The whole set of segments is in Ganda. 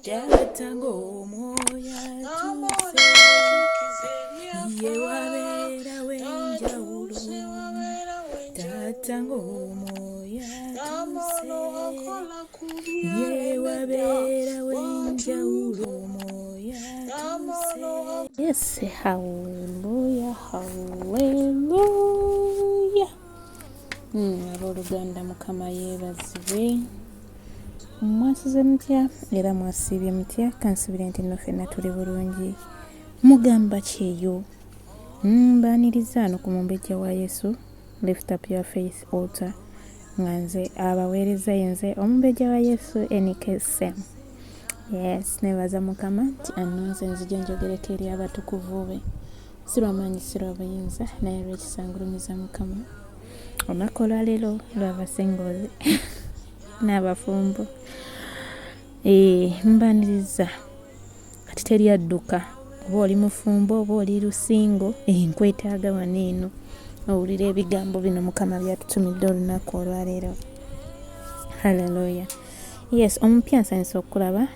Taata ng'omwoyo atuuse, ye wabeera w'enjawulo. Taata ng'omwoyo atuuse, ye wabeera w'enjawulo. Omwoyo atuuse. Yes, hallelujah, hallelujah. Abooluganda Mukama yeebazibwe. Mwasuze mutya era mwasiibye mutya? Kansubire nti nno ffenna tuli bulungi. Mugamba ki eyo? Mbaaniriza ano ku Mumbejja wa Yesu, Lift Up Your Faith Altar, nga nze abaweereza yenze Omumbejja wa Yesu NKSM. Yes, nebaza Mukama nti annonze nzije njogereko eri abatukuvu be. Si lwa maanyi, si lwa buyinza, naye lw'ekisa ngulumiza Mukama. Olunaku olwaleero lw'abasingoozi n'abafumbo. Eh, mbaniriza kati teri adduka oba oli mufumbo oba oli lusingo, eh, nkwetaaga wano eno owulire ebigambo bino Mukama by'atutumidde olunaku olwaleero. Haleluya. Yes, omupya nsanyusa okukulaba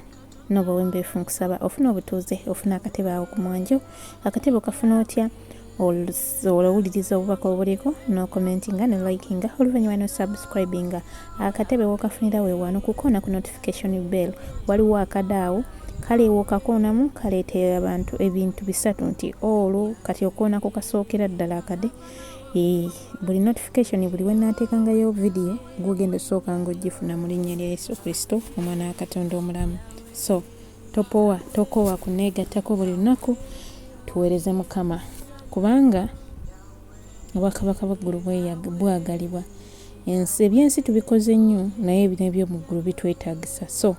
noba owembeefu nkusaba ofune obutuuze ofune akatebe awo ku mwanjo. Akatebe okafuna otya? Olowuliriza obubaka obuliko nokomentinga ne likinga oluvannyuma no subscribinga. Akatebe wokafunira we wano kukoona ku notification bell, waliwo akade awo kale wokakoonamu kaleetera abantu ebintu bisatu nti olwo kati okoonako kasookera ddala akade. Buli notification buli wenaateekangayo vidiyo gwogenda osooka nga ogifuna mu linnya lya Yesu Kristo omwana wa Katonda omulamu. So topowa, tokoowa kuneegattako buli lunaku, tuweereze Mukama kubanga obwakabaka bw'eggulu bwagalibwa. Ensi, ebyensi tubikoze nnyo naye n'ebyomu ggulu bitwetaagisa. So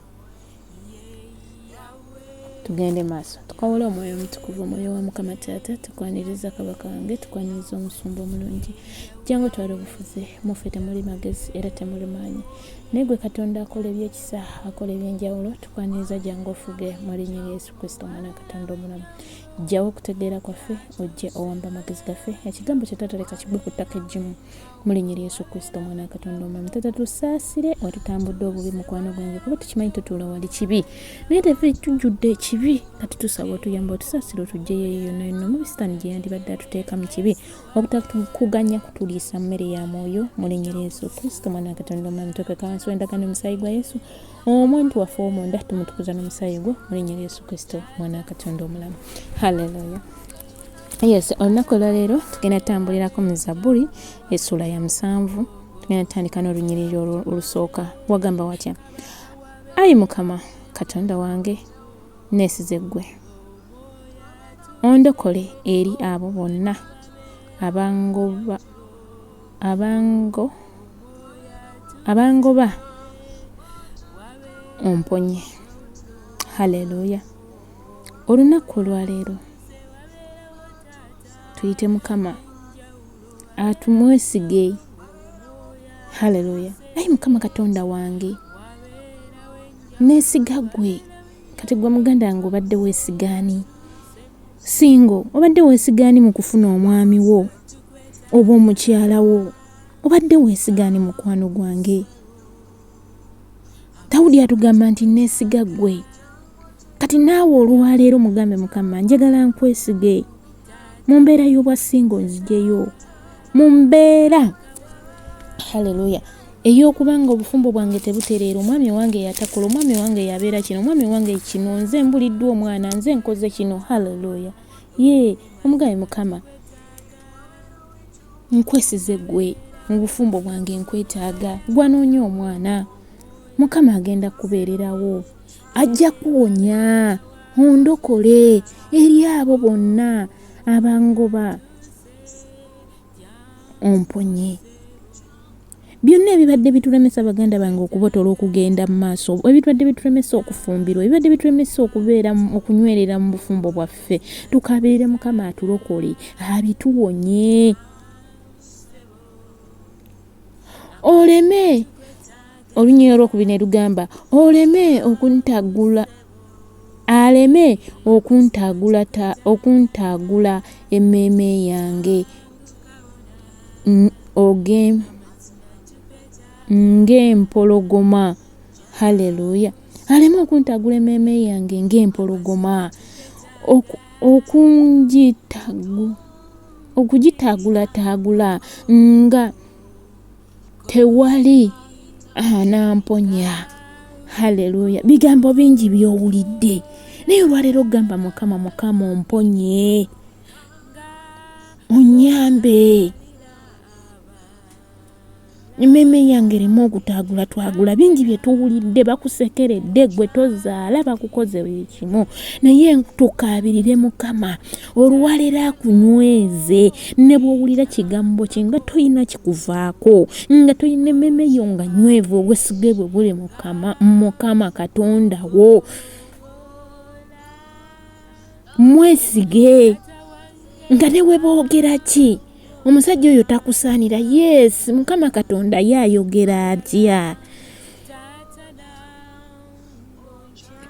tugende maaso tukowole omwoyo omutukuvu, omwoyo wa Mukama Taata. Tukwaniriza Kabaka wange, tukwaniriza omusumba omulungi. Jangu otwale obufuzi muffe, temuli magezi era temuli maanyi, naye gwe Katonda akola ebyekisa, akola ebyenjawulo. Tukwaniriza, jangu ofuge mu linnya lya Yesu Kristo omwana wa Katonda omulamu. Jjawo okutegeera kwaffe, ojje owamba amagezi gaffe. Ekigambo kyo Taata leka kigwe ku ttaka eggimu mu linnya lya Yesu Kristo omwana wa Katonda omulamu. Taata tusaasire watutambudde obubi mukwano gwange, kuba tukimanyi tutuula wali kibi, naye tefe tujjudde ekibi. Kati tusaba otuyamba otusaasire otuggyeyo eyo yonna yonna omubi sitaani gye yandibadde atuteeka mu kibi, obutakuganya kutuliisa mmere ya mwoyo mu linnya lya Yesu Kristo omwana wa Katonda omulamu. Twekeka wansi w'endagaano omusaayi gwa Yesu, omuntu waffe ow'omunda tumutukuza n'omusaayi gwo mu linnya lya Yesu Kristo omwana wa Katonda omulamu. Haleluya. Yes, olunaku olwaleero tugenda tutambulirako mu Zabbuli essuula ya 7. Tugenda tutandika n'olunyiriri olusooka. Wagamba watya? Ayi Mukama Katonda wange, neesize ggwe, ondokole eri abo bonna abangoba abango abangoba omponye. Haleluya. Olunaku olwaleero tuyite Mukama atumwesige. Haleluya. Ayi Mukama Katonda wange, neesiga ggwe. Kati gwe muganda wange obadde weesiga ani? Singo obadde weesiga ani mu kufuna omwami wo oba omukyala wo? Obadde weesiga ani mukwano gwange? Dawudi atugamba nti neesiga ggwe. Kati naawe olwaleero mugambe Mukama, njagala nkwesige mu mbeera y'obwa singo, nzijeyo mu mbeera, haleluya, ey'okuba nga obufumbo bwange tebutereera, omwami wange yatakula, omwami wange yabeera kino, omwami wange kino, nze mbuliddwa omwana, nze nkoze kino. Haleluya. Ye omugambe Mukama, nkwesize ggwe mu bufumbo bwange, nkwetaaga, gwanoonya omwana. Mukama agenda kubeererawo, ajja kuwonya, ondokole eri abo bonna abangoba, omponye. Byonna ebibadde bitulemesa baganda bange okubotola okugenda mu maaso, ebibadde bitulemesa okufumbirwa, ebibadde bitulemesa okubeera okunywerera mu bufumbo bwaffe, tukaabirire Mukama atulokole, abituwonye. Oleme olunyiriri olwokubiri ne lugamba oleme okuntagula, aleme okuntagula ta, okuntagula emmeeme yange ng'empologoma. Haleluya. Aleme okuntaagula emmeeme yange ng'empologoma, okugitaagulataagula nga tewali anamponya. Haleluya! Bigambo bingi by'owulidde, naye olwaleero ogamba Mukama, Mukama omponye, onyambe. Emmeeme yange erimu okutaagula twagula bingi bye tuwulidde, bakusekeredde, gwe tozaala, bakukoze buli kimu, naye tukaabirire Mukama olwaleero akunyweze. Ne bw'owulira kigambo ki nga tolina kikuvaako, nga tolina emmeeme yo nga nywevu, obwesige bwe buli Mukama, Mukama Katonda wo. Mwesige nga ne we boogera ki, omusajja oyo takusaanira. Yes, Mukama Katonda ye ayogera atya?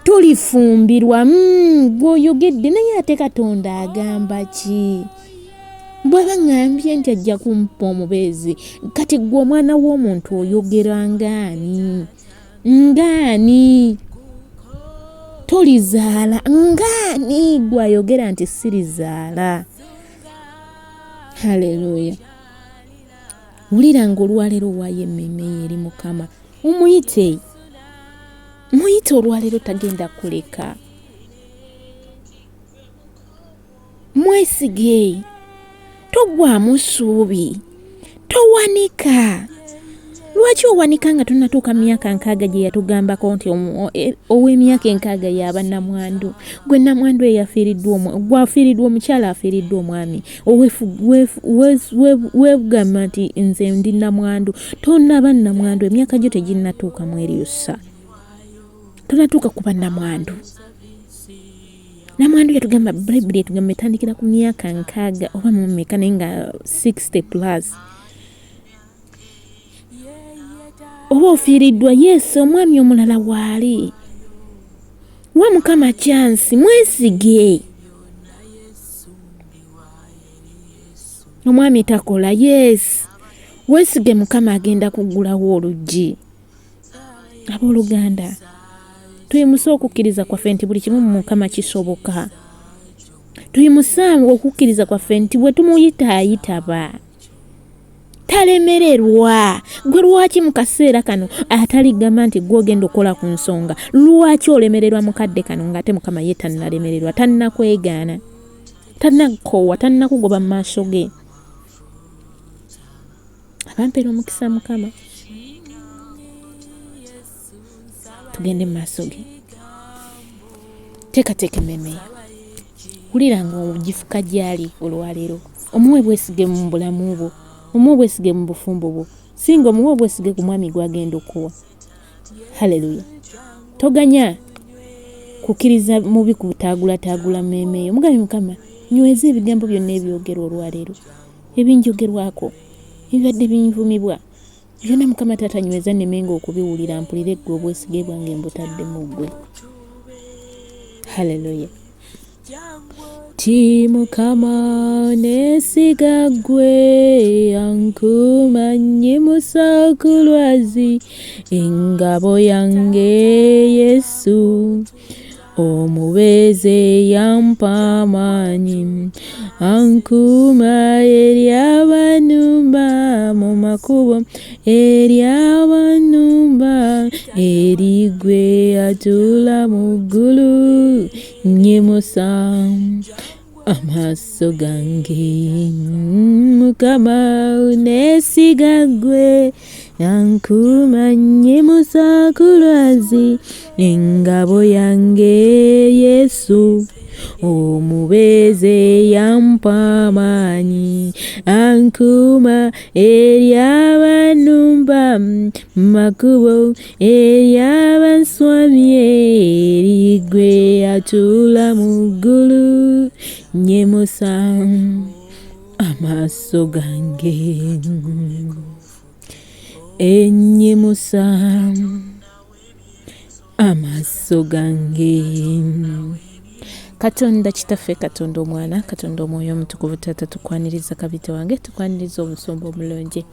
Tulifumbirwa. Gw'oyogedde, naye ate Katonda agamba ki? Bw'aba ŋŋambye nti ajja kumpa omubeezi, kati ggwe omwana w'omuntu oyogera ng'ani? Ng'ani? Tolizaala ng'ani? Ggwe ayogera nti sirizaala. Haleluya! Wulira nga olwaleero owaayo emmeeme yo eri Mukama, omuyite, muyite olwaleero, tagenda kuleka. Mwesige, toggwaamu ssuubi, towanika. Lwaki owanika nga tonatuuka myaka 60 gye yatugambako nti ow'emyaka 60 y'aba nnamwandu? Gwe nnamwandu eyafiiriddwa gwe afiiriddwa omukyala, afiiriddwa omwami, weegamba nti nze ndi nnamwandu. Tonnaba nnamwandu, emyaka gyo teginnatuuka mu eryussa, tonatuuka kuba nnamwandu. Namwandu yatugamba, Bayibuli etugamba etandikira ku myaka 60 oba mu meka, naye nga 60 plus oba ofiiriddwa. Yes, omwami omulala waali. Wa Mukama chance, mwesige. Omwami takola, yes, weesige Mukama, agenda kuggulawo oluggi. Abooluganda, tuyimuse okukkiriza kwaffe nti buli kimu mu Mukama kisoboka. Tuyimuse okukkiriza kwaffe nti bwe tumuyita ayitaba, talemererwa. Gwe lwaki mu kaseera kano atali gamba nti gwe ogenda okukola ku nsonga, lwaki olemererwa mu kadde kano ng'ate Mukama ye tannalemererwa, tannakwegaana, tannakoowa, tannakugoba mu maaso ge? Abampeera omukisa Mukama, tugende mu maaso ge. Teekateeka emmeeme yo, wulira nga ogifuka gy'ali olwaleero. Omuwe bwesige mu bulamu bwo, omuwe obwesige mu bufumbo bwo, singa omuwe obwesige ku mwami gw'agenda okuwa. Haleluya! Toganya kukkiriza mubi kutaagulataagula mmeeme yo. Mugambe Mukama, nyweza ebigambo byonna ebyogerwa olwaleero, ebinjogerwako, ebibadde binvumibwa byonna. Mukama taata, nyweza nnemenga okubiwulira, mpulire ggwe, obwesige bwange mbutadde mu ggwe. Haleluya! Ti Mukama neesiga ggwe, ankuuma nnyimusa ku lwazi, engabo yange Yesu, omubeezi yampa amaanyi, ankuuma eri abanumba mu makubo, eri abanumba, eri ggwe atuula mu ggulu, nnyimusa amaaso gange. Mukama neesiga ggwe, ankuuma nnyimusa ku lwazi, engabo yange Yesu, omubeezi yampa amaanyi, ankuuma eri abanumba makubo, eri abanswamye, eri ggwe atuula mu ggulu, nnyimusa amaaso gange, ennyimusa amaaso gange. Katonda Kitaffe, Katonda Omwana, Katonda Omwoyo Omutukuvu, Taata tukwaniriza kabite wange, tukwaniriza omusumba omulungi.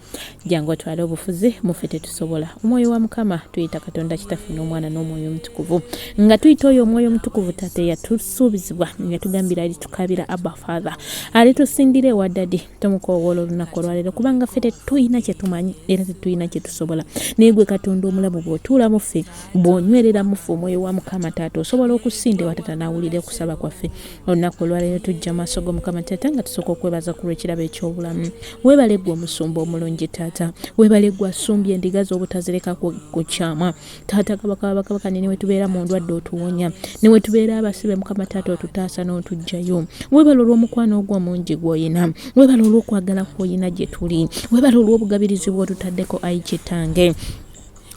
Jangu otwale obufuzi muffe tetusobola. Omwoyo wa Mukama tuyita Katonda Kitaffe n'Omwana n'Omwoyo Omutukuvu. Nga tuyita oyo Omwoyo Omutukuvu Taata eyatusuubizibwa, yatugambira alitukabira Abba Father, alitusindira ewa Daddy. Tomukoowoola olunaku olwaleero kubanga ffe tetulina kye tumanyi era tetulina kye tusobola. Naye gwe Katonda omulamu bw'otuula mu ffe, bw'onywerera mu ffe Omwoyo wa Mukama Taata osobola okusinda ewa Taata n'awulira okusaba kwaffe. Olunaku olwaleero tujja maaso go Mukama Taata nga tusooka okwebaza ku lw'ekirabo eky'obulamu. Weebale ggwe omusumba omulungi Taata. Weebale ggwe asumbye endiga zo obutazireka kukyama. Taata Kabaka wa bakabaka ne wetubeera mu ndwadde otuwonya. Ne wetubeera abasibe Mukama Taata otutaasa n'otuggyayo. Weebale olw'omukwano ogwo omungi gw'oyina. Weebale olw'okwagala kw'oyina gye tuli. Weebale olw'obugabirizi bw'otutaddeko ayi Kitange.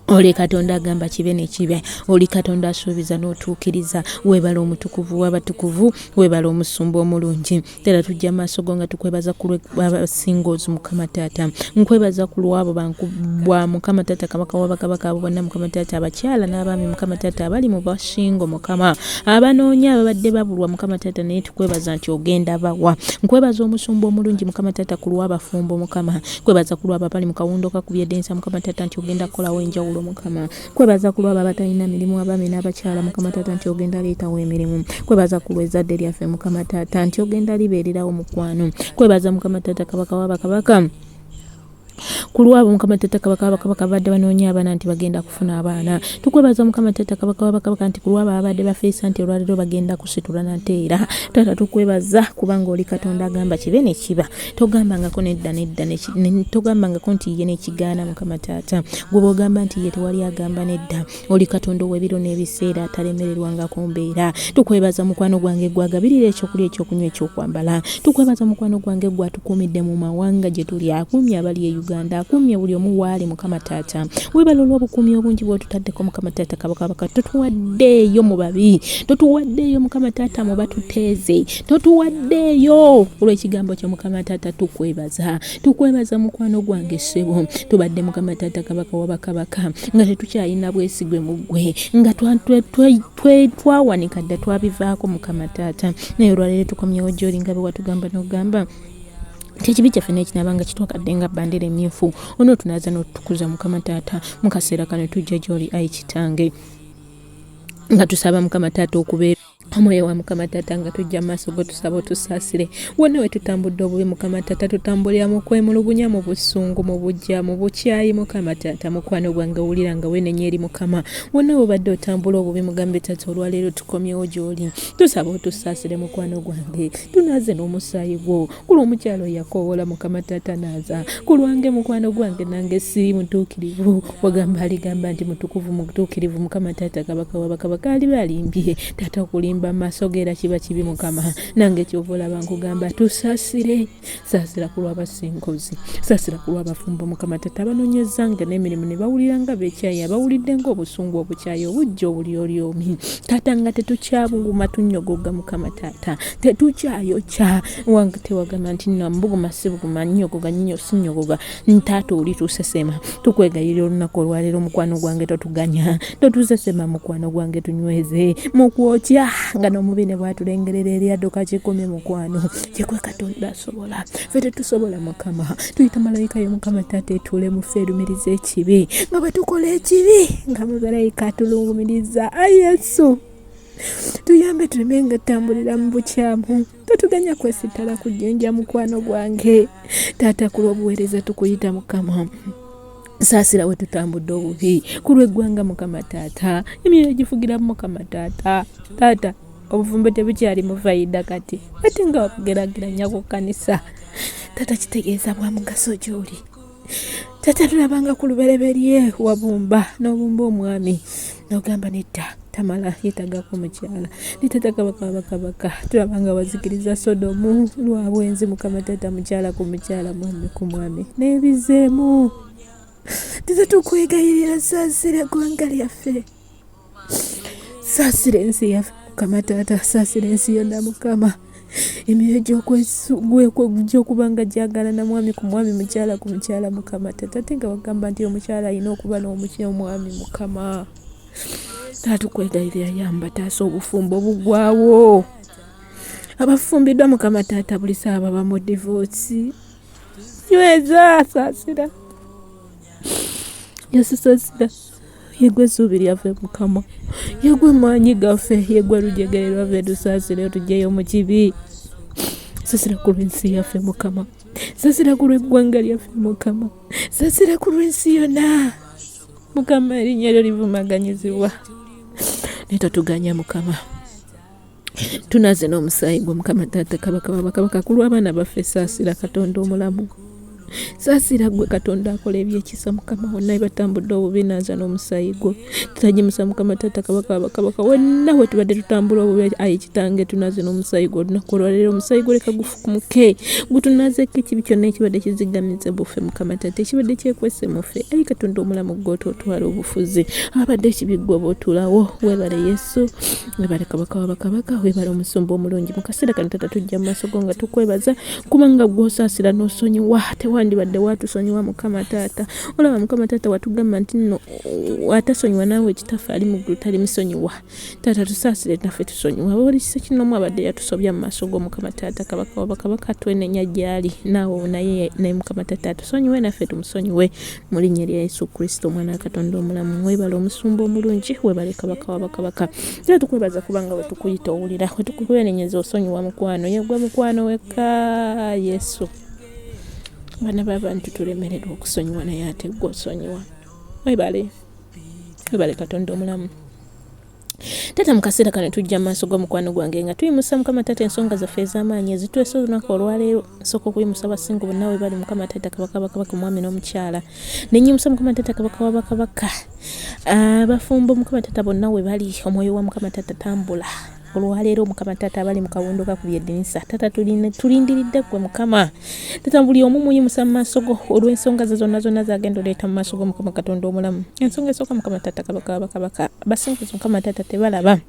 Oli Katonda agamba kibe ne kibe. Oli Katonda asuubiza n'otuukiriza. Weebale omutukuvu w'abatukuvu, weebale omusumba omulungi. Era tujja maaso go nga tukwebaza ku lw'abasingoozi Mukama Taata. Nkwebaza ku lw'abo bwa Mukama Taata Kabaka wa bakabaka abo bonna Mukama Taata abakyala n'abaami Mukama Taata abali mu basingo Mukama abanoonya ababadde babulwa Mukama Taata naye tukwebaza nti ogenda bawa. Nkwebaza omusumba omulungi Mukama Taata ku lw'abafumbo Mukama. Kwebaza ku lw'abo abali mu kawundo kakubye eddensa Mukama Taata nti ogenda kukolawo enjawulo Mukama. Kwebaza ku lw'abo abatalina mirimu abaami n'abakyala Mukama Taata nti ogenda leetawo emirimu. Kwebaza ku lw'ezzadde lyaffe Mukama Taata nti ogenda libeererawo mukwano. Kwebaza Mukama Taata Kabaka wa bakabaka ku lwabo Mukama Taata Kabaka wa bakabaka babadde banoonya abaana nti bagenda kufuna abaana. Tukwebaza Mukama Taata Kabaka wa bakabaka nti ku lwabo ababadde bafeesa nti olwaleero bagenda kusitula nate era. Taata tukwebaza kubanga oli Katonda agamba kibe ne kiba. Togambangako nedda nedda togambangako nti ye nekigaana Mukama Taata. Gwe bw'ogamba nti ye tewali agamba nedda. Oli Katonda ow'ebiro n'ebiseera atalemererwangako mbeera. Tukwebaza mukwano gwange gwe agabirira ekyokulya ekyokunywa ekyokwambala. Tukwebaza mukwano gwange gwe atukuumidde mu mawanga gye tuli akuumye abali e Uganda akuumye buli omu waali Mukama Taata. Weebale olw'obukuumi obungi bw'otutaddeko Mukama Taata Kabaka Kabaka totuwaddeeyo mu babi totuwaddeeyo Mukama Taata mu batuteeze totuwaddeeyo olw'ekigambo kyo Mukama Taata tukwebaza tukwebaza mukwano gwange ssebo tubadde Mukama Taata Kabaka wa bakabaka nga tetukyalina bwesigwe mu ggwe nga twawanika dda twabivaako Mukama Taata naye olwaleero tukomyewo gy'oli nga bwe watugamba n'ogamba nti ekibi kyaffe n'ekinaaba nga kitwakadde nga bbandera emyufu onootunaaza n'otutukuza Mukama Taata mu kaseera kano tujja gy'oli ayi Kitange nga tusaba Mukama Taata okubeera omwoyo wa Mukama Taata nga tujja mu maaso go tusaba otusaasire wonna we tutambudde obubi Mukama Taata tutambulira mu kwemulugunya mu busungu mu bujja mu bukyayi Mukama Taata mukwano gwange owulira nga wenenya eri Mukama wonna wobadde otambula obubi mugambe Taata olwaleero tukomyewo gy'oli tusaba otusaasire mukwano gwange tunaaze n'omusaayi gwo ku lw'omukyala oyo yakoowoola Mukama Taata naaza ku lwange mukwano gwange nange siri mutuukirivu wagamba aligamba nti mutukuvu mutuukirivu Mukama Taata Kabaka wa bakabaka aliba alimbye Taata okulimba maaso ge era kiba kibi Mukama nange kyova olaba nkugamba tusaasire saasira ku lw'abasingozi saasira ku lw'abafumbo Mukama Taata abanonyezanga n'emirimu ne bawulira nga bekyayi abawulidde ng'obusungu obukyayi obujja obulyolyomi Taata nga tetukyabuguma tunyogoga Mukama Taata tetukyayokya wange tewagamba nti nambuguma sibuguma nyogoga nyo sinyogoga ntaata oli tusesema tukwegayirira olunaku olwaleero mukwano gwange totuganya totusesema mukwano gwange tunyweze mukwokya nga n'omubi ne bwatulengerera eri adduka kikumi mukwano yegwe Katonda asobola ffe tetusobola Mukama tuyita malayika yo Mukama taata etuule mu ffe erumiriza ekibi nga bwe tukola ekibi nga malayika atulumiriza ayi Yesu tuyambe tuleme nga tutambulira mu bukyamu totuganya kwesittala ku jjinja mukwano gwange taata ku lw'obuweereza tukuyita Mukama saasira we tutambudde obubi ku lw'eggwanga Mukama taata emyoyo gifugiramu Mukama taata taata obufumbo tebukyali mu fayida kati ate nga wakugerageranya ku kkanisa taata kitegeeza bwa mugaso gy'oli taata tulabanga ku lubereberye wabumba n'obumba omwami n'ogamba nedda tamala yetagako omukyala ne taata kabaka bakabaka tulabanga wazikiriza Sodomu lwa bwenzi Mukama taata mukyala ku mukyala mwami ku mwami n'ebizeemu tete tukwegayirira saasira eggwanga lyaffe saasira ensi yaffe Mukama taata saasira ensi yonna Mukama emyoyo gy'okuba nga gyagala na mwami ku mwami mukyala ku mukyala Mukama taata ate nga bagamba nti omukyala alina okuba n'omwami Mukama taata tukwegayirira yamba taasa obufumbo bugwawo. Abafumbiddwa Mukama taata buli saawa baba mu divorce. Nyweza, saasira. Yesu saasira. Yegwe essuubi lyaffe Mukama, yegwe maanyi gaffe, yegwe lujegere lwaffe, tusaasire otugyeyo mu kibi. Saasira ku lw'ensi yaffe Mukama, saasira ku lw'eggwanga lyaffe Mukama, saasira ku lw'ensi yonna Mukama. Erinnya lyo livumaganyizibwa, naye totuganya Mukama. Tunaze n'omusaayi gwo Mukama taata kabaka wabakabaka ku lw'abaana baffe. Saasira Katonda omulamu, saasira ggwe Katonda akola ebyekisa Mukama. Wonna webatambudde obubi, naaza n'omusaayi gwo. Tutagimusa Mukama taata kabaka wabakabaka, wonna we tubadde tutambula obubi, ayi kitange, tunaze n'omusaayi gwo. Olunaku olwaleero omusaayi gwo leka gufukumuke, gutunazeeko ekibi kyonna ekibadde kizigamize buffe Mukama taata, ekibadde kyekwese muffe. Ayi Katonda omulamu, ggwe otwala obufuzi, abadde ekibi ggwe oba otuulawo. Weebale Yesu, webale kabaka wabakabaka, webale omusumba omulungi. Mu kaseera kano tata tujja mu maaso go nga tukwebaza, kubanga gw'osaasira n'osonyiwa. Tewandibadde watusonyiwa Mukama taata. Olaba Mukama taata, watugamba nti nno atasonyiwa naawe kitaffe ali mu ggulu talimusonyiwa. Taata tusaasire naffe tusonyiwa buli kisa kinomu abadde yatusobya mu maaso go Mukama taata kabaka wabakabaka. Twenenya gyali naawe, naye naye Mukama taata atusonyiwe naffe tumusonyiwe mu linnya lya Yesu Kristo omwana wa Katonda omulamu. Webale omusumba omulungi, webale kabaka wabakabaka. Era tukwebaza kubanga wetukuyita owulira, wetukwenenyeza osonyiwa. Mukwano yegwe mukwano wekka Yesu. Abaana b'abantu tulemererwa okusonyiwa, naye ate gwe osonyiwa. Webale, webale Katonda omulamu. Taata, mu kaseera kano tujja mu maaso g'omukwano gwange nga tuyimusa Mukama taata ensonga zaffe ez'amaanyi ezitwesa olunaku olwaleero. Nsooka okuyimusa abasinga bonna we bali Mukama taata kabaka bakabaka, omwami n'omukyala. Nenyimusa Mukama taata kabaka wa bakabaka, abafumbo Mukama taata bonna we bali. Omwoyo wa Mukama taata tambula olwaleero Mukama taata. Abali mu kawundo kakubye eddinisa, taata tulindiridde ggwe Mukama taata. Buli omu muyimusa mu maaso go olw'ensonga ze zonna zonna zagenda oleeta mu maaso go Mukama Katonda omulamu. Ensonga esooka Mukama taata kabaka bakabaka, abasinguzi Mukama taata tebalaba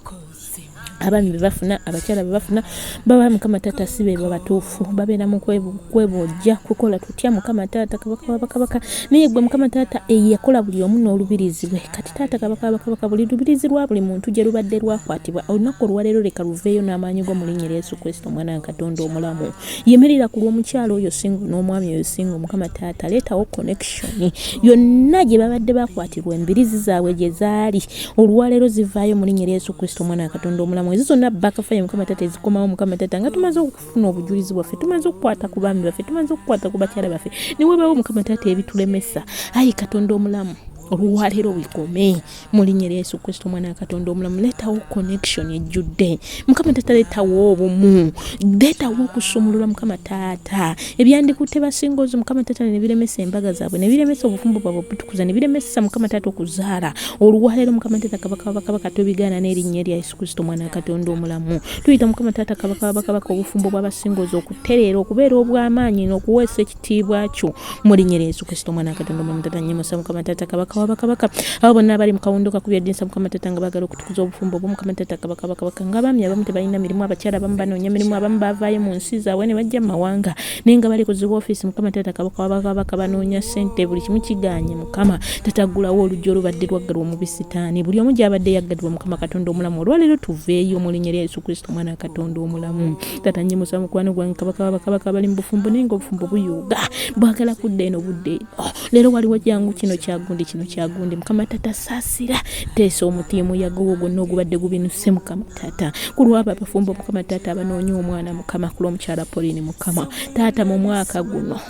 abaami be bafuna, abakyala be bafuna baba Mukama taata si be babatuufu, babeera mu kwebojja kukola tutya Mukama taata kabaka wabakabaka. Naye gwe Mukama taata eyakola buli omu n'olubirizi lwe. Kati taata kabaka wabakabaka, buli lubirizi lwa buli muntu gye lubadde lwakwatibwa, olunaku olwaleero leka luveeyo n'amaanyi go mu linnya lya Yesu Kristo omwana wa Katonda omulamu. Yimirira ku lw'omukyala oyo singo n'omwami oyo singo Mukama taata, leetawo connection yonna gye babadde bakwatirwa, embirizi zaabwe gye zaali, olwaleero zivaayo mu linnya lya Yesu Kristo omwana wa Katonda omulamu. Ezo zonna backfire Mukama taata ezikomawo Mukama taata, nga tumaze okufuna obujulizi bwaffe, tumaze okukwata ku baami baffe, tumaze okukwata ku bakyala baffe, ne webawo Mukama taata ebitulemesa, ayi Katonda omulamu, olwaleero bikome mu linnya lya Yesu Kristo omwana wa Katonda omulamu. Leetawo connection ejjudde Mukama taata, leetawo obumu, leetawo okusumulula Mukama taata ebyandikutte basingozi Mukama taata ne biremesa embaga zaabwe, ne biremesa obufumbo bwabwe obutukuza, ne biremesa Mukama taata okuzaala. Olwaleero Mukama taata kabaka bakabaka, tubigaana n'erinnya erya Yesu Kristo omwana wa Katonda omulamu. Tuyita Mukama taata kabaka bakabaka obufumbo bw'abasingozi okutereera, okubeera obw'amaanyi n'okuweesa ekitiibwa kyo mu linnya lya Yesu Kristo omwana wa Katonda omulamu. Taata nnyimusa Mukama taata kabaka wa bakabaka abo bonna abali mu kawundo kakubya eddinsa Mukama taata, nga baagala okutukuza obufumbo obwo Mukama taata kabaka bakabaka, nga abaami abamu tebalina mirimu, abakyala abamu banoonya mirimu, abamu baavaayo mu nsi zaabwe ne bajja mu mawanga naye nga bali ku zi woofiisi Mukama taata kabaka wa bakabaka, banoonya ssente, buli kimu kigaanye. Mukama taata, ggulawo oluggi olubadde lwaggalwa omubi sitaani, buli omu gy'abadde yaggalirwa Mukama Katonda omulamu, olwaleero tuveeyo mu linnya lya Yesu Kristo omwana wa Katonda omulamu. Taata nnyimusa mukwano gwange kabaka wa bakabaka abali mu bufumbo naye nga obufumbo buyuuga, bwagala kudda eno budda eno, leero waliwo jangu kino kyagundi, kino kyagundi. Mukama taata saasira, teesa omuti omuyaga ogwo gwonna ogubadde gubinuse Mukama taata ku lwabo abafumbo Mukama taata abanoonya omwana Mukama, ku lw'omukyala Pauline Mukama taata, mu mwaka guno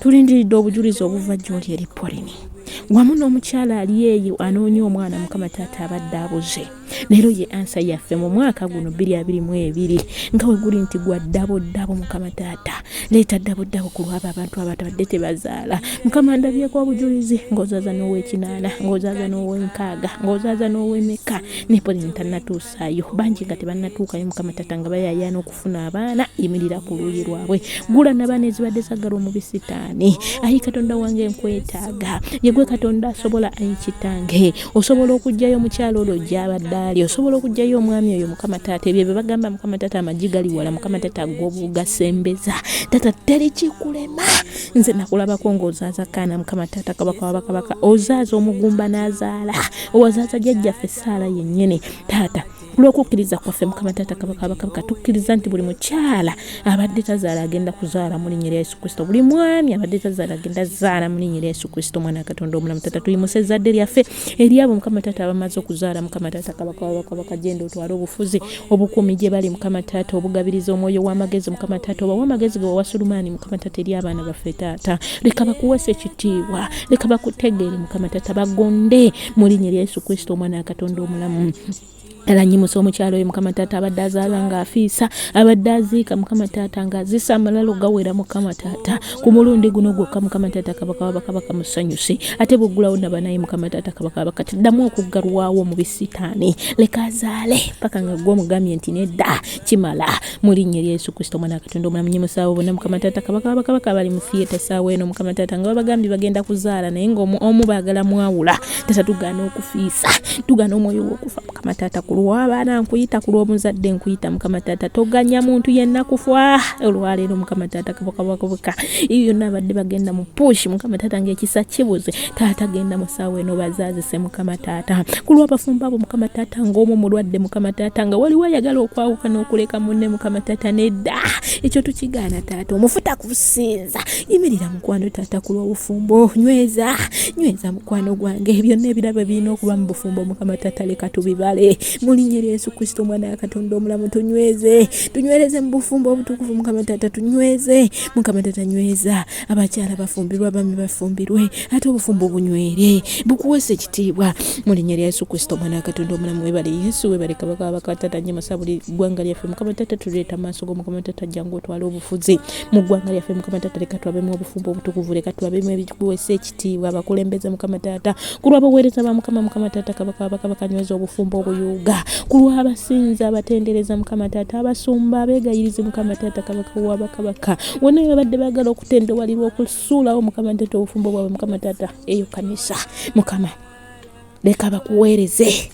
tulindiridde obujulizi obuva gy'oli eri Pauline wamu n'omukyala ali eyo anoonya omwana Mukama taata abadde abuze. Leero ye ansa yaffe mu mwaka guno 2022 nga we guli nti gwa ddabo ddabo. Mukama taata, leeta ddabo ddabo ku lwabo abantu abatabadde tebazaala. Mukama, ndabyeko obujulizi ng'ozaaza n'ow'ekinaana, ng'ozaaza n'ow'enkaaga, ng'ozaaza n'ow'emeka, ne Pauline tannatuusaayo, bangi nga tebannatuukayo Mukama taata, nga bayayaana okufuna abaana. Yimirira ku luuyi lwabwe, gula nabaana ezibadde zaggalwa mu bisitaani. Ayi Katonda wange, nkwetaaga, yegwe Katonda asobola. Ayi kitange, osobola okuggyayo omukyala olwo gy'abadde ali, osobola okuggyayo omwami oyo Mukama taata. Ebyo bye bagamba Mukama taata, amagi gali wala Mukama taata, gobugasembeza. Taata, teri kikulema. Nze nakulabako ng'ozaaza kaana Mukama taata kabaka wa bakabaka, ozaaza omugumba n'azaala, owazaaza jjajjaffe Saala yennyini taata. Ku lw'okukkiriza kwaffe Mukama Taata Kabaka Abakabaka, tukkiriza nti buli mukyala abadde tazaala agenda kuzaala mu linnya lya Yesu Kristo, buli mwami abadde tazaala agenda zaala mu linnya lya Yesu Kristo omwana wa Katonda omulamu. Taata, tuyimuse ezzadde lyaffe eri abo Mukama Taata abamaze okuzaala. Mukama Taata Kabaka w'Abakabaka, genda otwale obufuzi, obukuumi gye bali Mukama Taata, obugabiriza omwoyo w'amagezi Mukama Taata, obawe amagezi ge wawa Sulemaani Mukama Taata eri abaana baffe. Taata, leka bakuweesa ekitiibwa, leka bakutegeere Mukama Taata, bagonde mu linnya lya Yesu Kristo omwana wa Katonda omulamu. Era nyimusa omukyalo oyo Mukama Taata abadde azaala ng'afiisa, abadde aziika Mukama Taata ng'azisa amalalo gawera Mukama Taata, ku mulundi guno gwokka Mukama Taata Kabaka w'Abakabaka musanyuse, ate bw'oggulawo nabanaye Mukama Taata Kabaka w'Abakabaka taddamu okuggalwawo mu bisitaani, leka azaale paka nga ggwe omugambye nti nedda kimala, mu linnya erya Yesu Kristo omwana wa Katonda omulamu. Nyimusa abo bonna Mukama Taata Kabaka w'Abakabaka abali mu theatre essaawa eno Mukama Taata nga babagambye bagenda kuzaala naye nga omu baagala mwawula. Taata, tugaana okufiisa, tugaana omwoyo w'okufa Mukama Taata, ku lw'abaana nkuyita, ku lw'omuzadde nkuyita Mukama Taata, toganya muntu yenna kufa olwaleero Mukama Taata Kabaka w'Abakabaka. Ebyo byonna abadde bagenda mu push Mukama Taata ng'ekisa kibuze, Taata genda mu ssaawa eno bazaazise Mukama Taata. Ku lw'abafumbo abo Mukama Taata ng'omu mulwadde Mukama Taata nga waliwo ayagala okwawukana okuleka munne Mukama Taata, nedda ekyo tukigaana Taata, omufu takusinza. Yimirira mukwano Taata ku lw'obufumbo, nyweza nyweza mukwano gwange, byonna ebirabo ebirina okuba mu bufumbo Mukama Taata leka tubibale mu linnya erya Yesu Kristo omwana wa Katonda omulamu. Tunyweze, tunywereze mu bufumbo obutukuvu Mukama Taata, tunyweze Mukama Taata, nyweza abakyala bafumbirwe, abaami bafumbirwe, ate obufumbo bunywere bukuweesa ekitiibwa mu linnya lya Yesu Kristo omwana wa Katonda omulamu. Webale Yesu, webale Kabaka w'Abakaba. Taata, nyimusa buli ggwanga lyaffe Mukama Taata, tuleeta maaso go Mukama Taata, jangu otwale obufuzi mu ggwanga lyaffe Mukama Taata, leka twabemu obufumbo obutukuvu, leka twabemu ebikuweesa ekitiibwa, abakulembeze Mukama Taata, ku lw'abaweereza ba Mukama Mukama Taata Kabaka w'Abakabaka, nyweza obufumbo obuyuuga, ku lw'abasinza abatendereza Mukama Taata, abasumba abeegayirizi Mukama Taata Kabaka w'Abakabaka, wonna we babadde baagala okutendewalirwa okusuulawo Mukama Taata obufumbo bwabwe Mukama Taata, eyo kanisa Mukama leka bakuweereze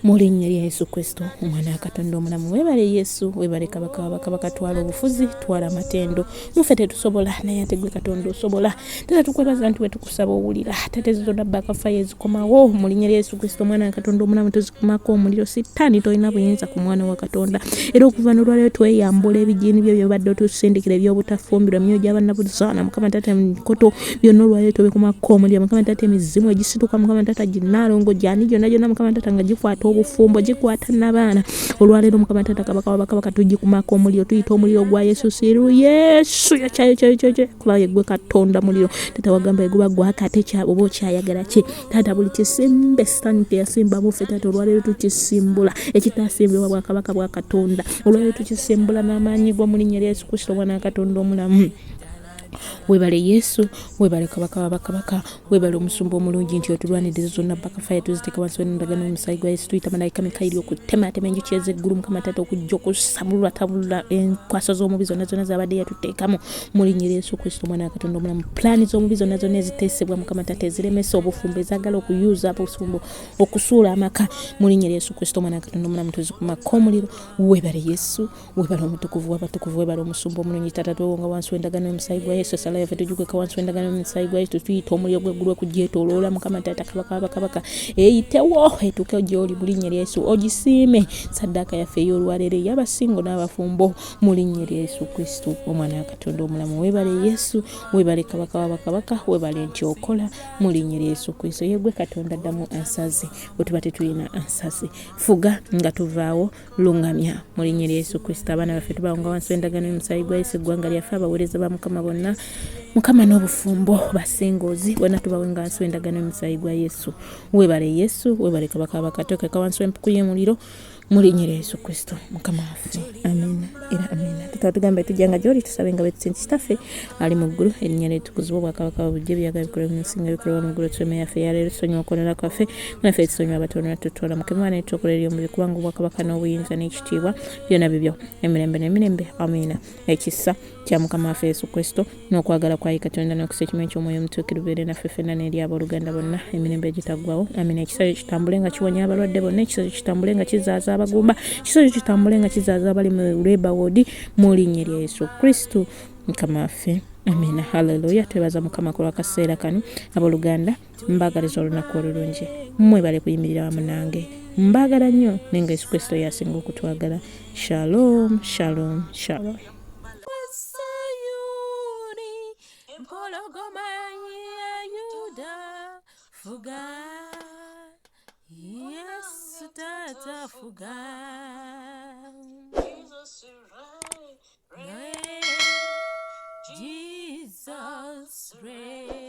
mu linnya lya Yesu Kristo omwana wa Katonda omulamu. Webale Yesu, webale Kabaka w'Abakabaka, twala obufuzi, twala amatendo. Muffe tetusobola, naye ate gwe Katonda osobola. Taata, tukwebaza nti wetukusaba owulira. Taata, ezo zonna bakafayo ezikomawo mu linnya lya Yesu Kristo omwana wa Katonda omulamu, tuzikumako omuliro. Sitaani tolina buyinza ku mwana wa Katonda, era okuva n'olwaleero tweyambula ebijiini byo byobadde otusindikira eby'obutafumbirwa, emyoyo gy'abannabuzaana Mukama Taata, emikoto byonna olwaleero tubikumako omuliro Mukama Taata, emizimu egisituka Mukama Taata, ginaalongo gyani gyonna gyonna Mukama Taata nga gikwata obufumbo, gikwata n'abaana olwaleero Mukama Taata Kabaka w'Abakabaka tugikumako omuliro, tuyita omuliro gwa Yesu siru Yesu yakyayo kyayo kyayo kuba yeggwe Katonda muliro. Taata wagamba eguba gwaka ate oba okyayagala ki Taata, buli kisimbe sitaani teyasimba muffe Taata olwaleero tukisimbula, ekitasimbibwa bwakabaka bwa Katonda olwaleero tukisimbula n'amaanyi go mu linnya lya Yesu Kristo omwana wa Katonda omulamu. Webale Yesu, webale Kabaka wa bakabaka, webale omusumba omulungi nti otulwanidde ezo zonna bakafaya tuziteeka wansi w'endagaano y'omusaayi gwa Yesu. Tuyita malayika Mikayiri okutematema enjuki ez'eggulu Mukama Taata okujja okusamulula tabulula enkwaso z'omubi zonna zonna z'abadde yatuteekamu mu linnya erya Yesu Kristo omwana wa Katonda omulamu. Pulaani z'omubi zonna zonna eziteesebwa Mukama Taata eziremesa obufumbo, ezaagala okuyuuza obufumbo, okusuula amaka mu linnya erya Yesu Kristo omwana wa Katonda omulamu tuzikumako omuliro. Webale Yesu, Webale omutukuvu w'abatukuvu, webale omusumba omulungi. Taata, twewonga wansi w'endagaano y'omusaayi gwa Yesu. Essala yaffe tugikweka wansi w'endagaano y'omusaayi gwa Yesu. Tuyita omuliro gw'eggulu okugyetooloola Mukama Taata Kabaka w'abakabaka, eyitewo etuuke gy'oli mu linnya lya Yesu, ogisiime saddaaka yaffe ey'olwaleero ey'abasingo n'abafumbo mu linnya lya Yesu Kristo omwana wa Katonda omulamu. Webale Yesu, webale Kabaka w'abakabaka, webale nti okola mu linnya lya Yesu Kristo. Yeggwe Katonda, ddamu ansaze bwe tuba tetulina ansaze, fuga nga tuvaawo, lungamya mu linnya lya Yesu Kristo. Abaana baffe tubawonga wansi w'endagaano y'omusaayi gwa Yesu, eggwanga lyaffe, abaweereza ba Mukama bonna Mukama n'obufumbo, basingoozi bonna tubawenga wansi w'endagaano y'omusaayi gwa Yesu. Webale Yesu, webale Kabaka w'abakatokeka wansi w'empuku y'omuliro mu linnya lya Yesu Kristo Mukama waffe, amina era amina. Taata, tugamba tujja nga gy'oli tusabe nga betusinti. Kitaffe ali mu ggulu, erinnya lye litukuzibwe, obwakabaka bwe bujje, ebyaga bikolebwe mu nsi nga bikolebwa mu ggulu. Tuwe emmere yaffe eya leero, tusonyiwe okwonoona kwaffe naffe tusonyiwa abatono, tutwala mukema naye tutokola eri omubi, kubanga obwakabaka n'obuyinza n'ekitiibwa byonna bibyo emirembe n'emirembe, amiina. Ekisa kya Mukama waffe Yesu Kristo n'okwagala kwa Katonda n'okusa ekimu eky'Omwoyo Omutuukirivu bibeere naffe ffenna n'eri abooluganda bonna emirembe egitaggwawo, amiina. Ekisa kyo kitambule nga kiwonya abalwadde bonna, ekisa kyo kitambule nga kizaaza abagumba, ekisa kyo kitambule nga kizaaza abali mu labour ward mu linnya lya Yesu Kristo Mukama waffe, amiina. Haleluya. Twebaza Mukama ku lw'akaseera kano. Abooluganda, mbaagaliza olunaku olulungi, mwebale kuyimirira wamu nange. Mbaagala nnyo naye nga Yesu Kristo y'asinga okutwagala. Shalom, shalom, shalom. Empologoma ya Yuda fuga Yesu tata fuga Jesus reign. Jesus reign.